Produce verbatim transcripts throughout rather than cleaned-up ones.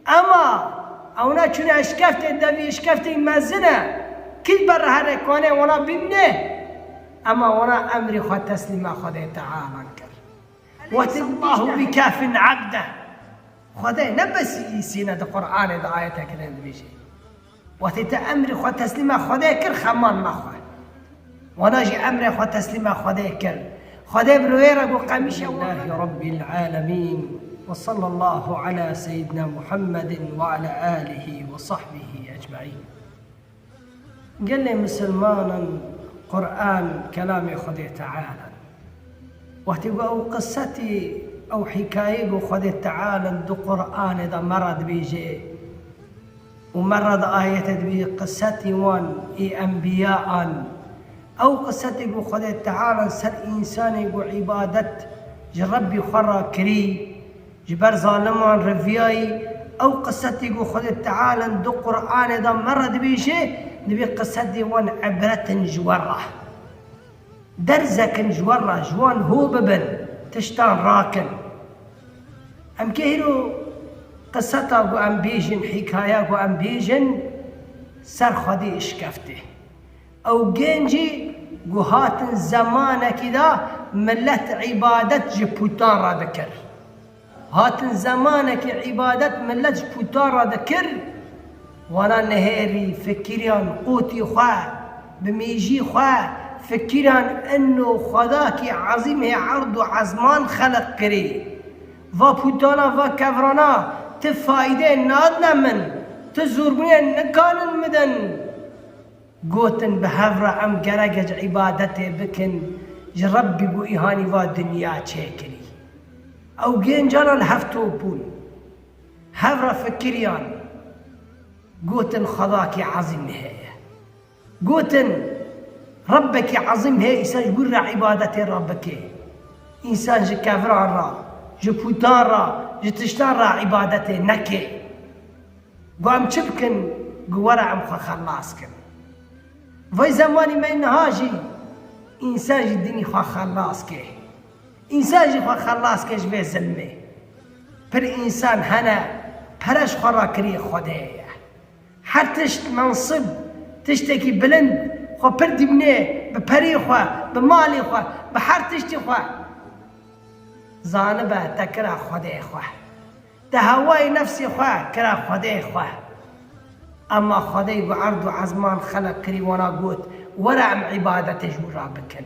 Ema ewna çûne eşkeftê devî, eşkeftê mezin e. Kî ber herê kane wana bîmne? Ema wana emrê xwe teslîma Xwedê Teala kir. Wextê Allahu bikafin abde. Xwedê ne besî îsîne di Qur'anê de ayetekî din dibêje. Wextê te emrê xwe teslîma Xwedê kir, xeman mexwe. Wana jî emrê xwe teslîma Xwedê kir. Xwedê bi rûyê re got qemîşe Elhamdulillahî Rabbil Alemîn. Ve sallallahu ala seyyidina Muhammedin ve ala alihi ve sahbihi ecmaîn. Gelê misilmanan Qur'an kelamê Xwedê Teala. Wextê ku ew qisetî, ew hîkayê ku Xwedê Teala di Qur'anê de me re dibêje, û me re di ayete dibêje qisetî wan ê enbiyan, ew qisetê ku Xwedê Teala ser însanê ku îbadet ji Rebbî xwe re kirî, ji ber zaliman riviyayî, ew qisetî ku Xwedê Teala di Qur'anê de me re dibêje, divê qisetê wan ibret in ji we re. Derzek in ji we re, ji wan hû bibin, tiştan rakin. Em kê hîro qiseta ku em bêjin, hîkaya ku em bêjin, ser Xwedê işkeftê. Ew gencî ku hatin zemanekî de milet îbadet ji putan re dikir. Hatin zemanekî îbadet milet ji putan re dikir, wana nihêrî fikiriyan qûtî xwe, bi mêjî xwe fikiriyan eno Xwedakî ezîm hê erd û ezman xeleq kirî. Va putana, va kevrana ti fayde nadine min, ti zorbûnê nikanin midin. Gotin bi hev re em gerek e ji îbadetê bikin, ji Rebbî ku îhanî va dinya çêkirî. Ew gêncana li hev top bûn. Hev re fikiriyan. Gotin Xwedakî ezîm heye. Gotin Rebbekî ezîm heye, îsan ji wî re îbadetê re bike. Însan ji kevran re, ji putan re, ji tiştan re îbadetê neke. Got em çi bikin? Got were em xwe xelas kin. Vay zemanî me niha jî însan ji dinî xwe xelas ke. Însan jî xwe xelas ke ji vê zilmê. Pir însan hene pere ji xwe re kirî Xwedê ye. Her tişt mensib, tiştekî bilind, xwe pir dibîne bi perê xwe, bi malê xwe, bi her tiştî xwe. Zanibe te kira Xwedê xwe. Te hewayê nefsê xwe kira Xwedê xwe. Ema Xwedê ku erd û ezman xelq kirî wana got, were em îbadetê ji wî re bikin.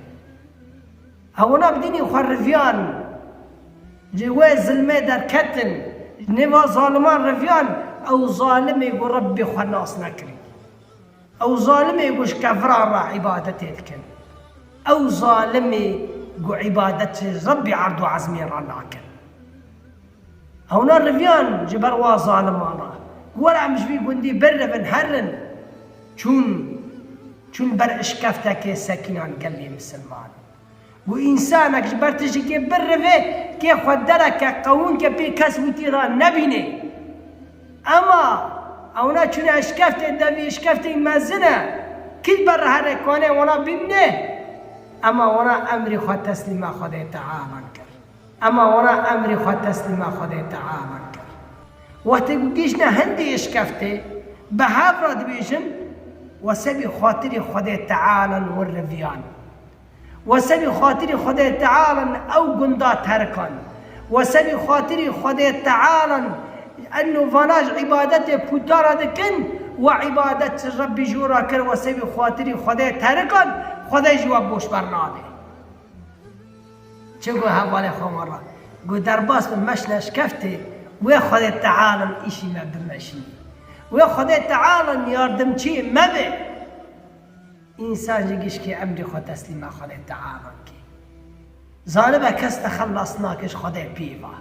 Ewna bi dinî xwe riviyan, ji wê zilmê derketin, ji nêva zaliman riviyan, ew zalimê ku Rebbê xwe nas nekirî. Ew zalimê ku ji keviran re îbadetê dikin. Ew zalimê ku îbadet ji Rebbî erd û ezmên re nakin. Hewna riviyan ji ber wa zaliman re. Were em ji vî gundî birivin herin. Çûn, çûn ber işkeftekê sekînan gelê misilman. Ku însanek ji ber tiştekê birive, kê xwe dereke qewûn ke pê kes witî re nebîne. Ema ewna çûne eşkeftê devî, eşkeftê mezin e. Kî ber herê kane wana bîmne? Ema wana emrê xwe teslîma Xwedê Teala kir. Ema wana emrê xwe teslîma Xwedê Teala kir. Wextê ku gihîştine hindê eşkeftê, bi hev re dibêjin, we sebî xatirî Xwedê Teala wir riviyan. We sebî xatirî Xwedê Teala ew gunda terikan. We sebî xatirî Xwedê Teala eno vana ji îbadetê pûtara dikin, we îbadet ji Rebbî ji wira kir, we sebî xatirî Xwedê terikan, Xwedê ji we boş bernade. Çi got hevalê xwe wan re? Got derbas bin meşne eşkeftê, wê Xwedê Teala îşî me bimeşî. Wê Xwedê Teala yardimçî me be. Însan ji gişkê emrê xwe teslîma Xwedê Teala ke. Zanibe kes te xelas nake ji Xwedê pê ve.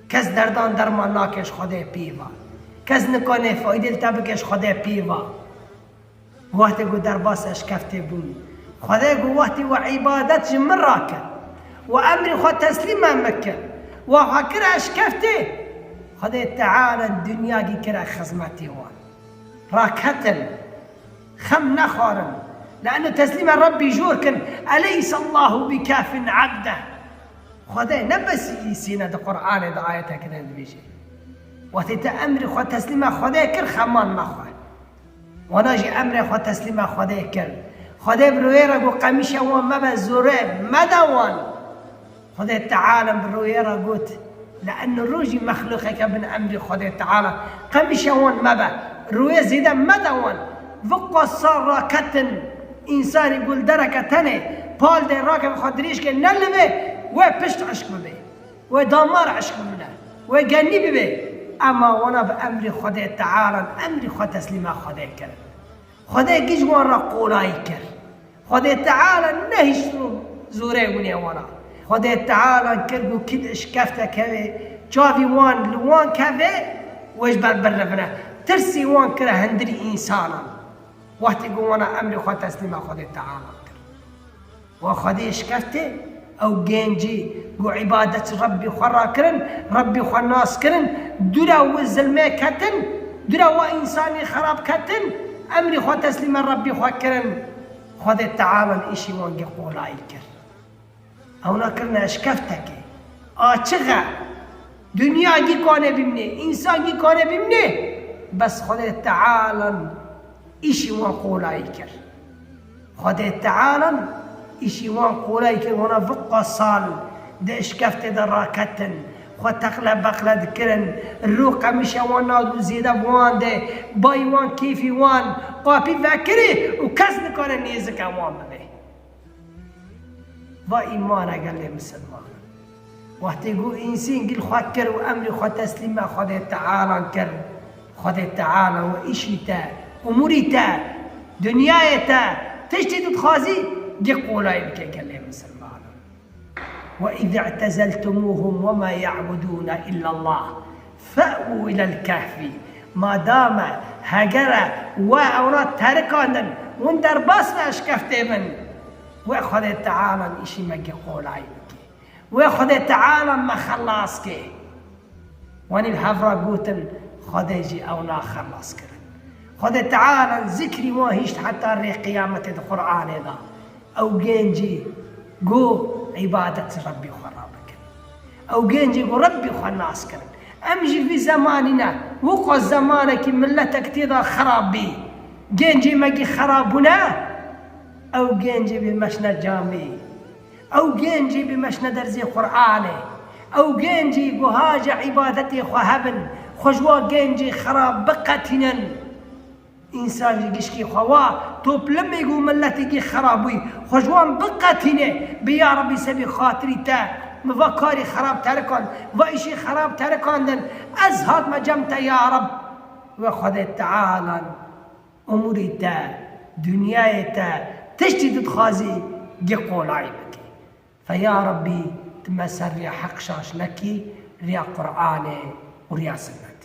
Kes derdan derman nake ji Xwedê pê ve. Kes nikane faydê li te bike ji Xwedê pê ve. Wextê ku derbas eşkeftê bûn. Xwedê got wextê we îbadet ji min re kir. We emrê xwe teslîma min kir. We xwe kir eşkeftê. Xwedê Teala dinyagî kire xizmetê wan. Raketin. Xem nexwarin. Le'nu teslîma Rebbî jor kin. Eleyse Allahu bikafin abde. Xwedê ne besî îsîne di Qur'anê de ayetekî din dibêje. Wextê te emrê xwe teslîma Xwedê kir, xeman mexwe. Wana jî emrê xwe teslîma Xwedê kir. Xwedê bi rûyê re got, qemîşa wan mebe, zorê mede wan. Xwedê Teala bi rûyê re got, li eno rojî mexlûqeke bin emrê Xwedê Teala, qemîşa wan mebe, rûyê zêde mede wan. Viqas sal raketin, însanî got li dereke tenê, pal de rakeve xwe dirêj ke, ne li vê, wê pişt eşq bibe. Wê damar eşq bibine, wê genî bibe. Ema wana bi emrê Xwedê Teala, emrê xwe teslîma Xwedê kirin. Xwedê giş wan re qolayî kir. Xwedê Teala nehişt û zorê winê wana. Xwedê Teala kir ku kî di eşkefte keve, çavî wan li wan keve, wê ji ber birivine. Tirsî wan kire hundirî însanan. Wextê ku wana emrê xwe teslîma Xwedê Teala kir. Wa Xwedê şkeftê, ew gencî ku îbadet Rebbî xwe rakirin, Rebbî xwe nas kirin, dûra wi zilmê ketin, dûra wa însanî xerab ketin, emrî xwe teslîme Rebbî xwe kirin, Xwedê Teala îşî wan gi qolayî kir. Ewna kirine şkeftekê. A çi xe? Dinya gî kane bimnê, însan gî kane bimnê. Bes Xwedê Teala îşî wan qolayî kir. Xwedê Teala îşî wan qolayî kir, wana viqa sal di eşkeftê de raketin, xwe teqle beqle dikirin, rû qemîşa wan nadu zêde bi wan de, bayî wan kêfî wan qapî vekirî û kes nikare nêzike wan bibe. Va îmana gelê misilmanan. Wextê ku însîn gil xwe kir û emrî xwe teslîme Xwedê Teala kir, Xwedê Teala we îşî te, umurî te, dinyayê te, tiştî tu dixwazî, gi qolayî bike gelê misilmanan. وإذ اعتزلتموهم وما يعبدون إلا الله فأووا إلى الكهف. Madame, hegere we ewna terikandin, hûn derbas ve eşkeftê min. We Xwedê Teala îşî me gi qolayî bike. We Xwedê Teala me xelas ke. Wanî bi hev re gotin, Xwedê jî ewna xelas kirin. Xwedê Teala zikrî wan hişt heta rê qiyametê di Qur'anê de. Ew gencî got îbadet Rebbî xwe re bikin. Ew gencî got Rebbî xwe nas kirin. Em jî vî zemanî ne, weka zemanekî miletek tê de xerab bî. Gencê me gî xerab bûne, ew gencê bê meşne camî. Ew gencî bi meşne derzê Qur'anê. Ew gencî guhaca îbadetê xwe hebin, xwe ji wa gencî xerab biqetînin. Însan ji gişkî xwe wa toplimê û miletê gî xerab bûyî, xwe ji wan biqetîne, bi ya Rebî sebî xatirî te, min va karî xerab terikand, va îşî xerab terikandin, ez hatme cem te ya Reb. We Xwedê Teala umurî te, dinyayê te, tiştî tu dixwazî, gi qolayî bike. Fe ya Rebbî, tu me ser riya heq şaş nekî, riya Qur'anê û riya sinnet.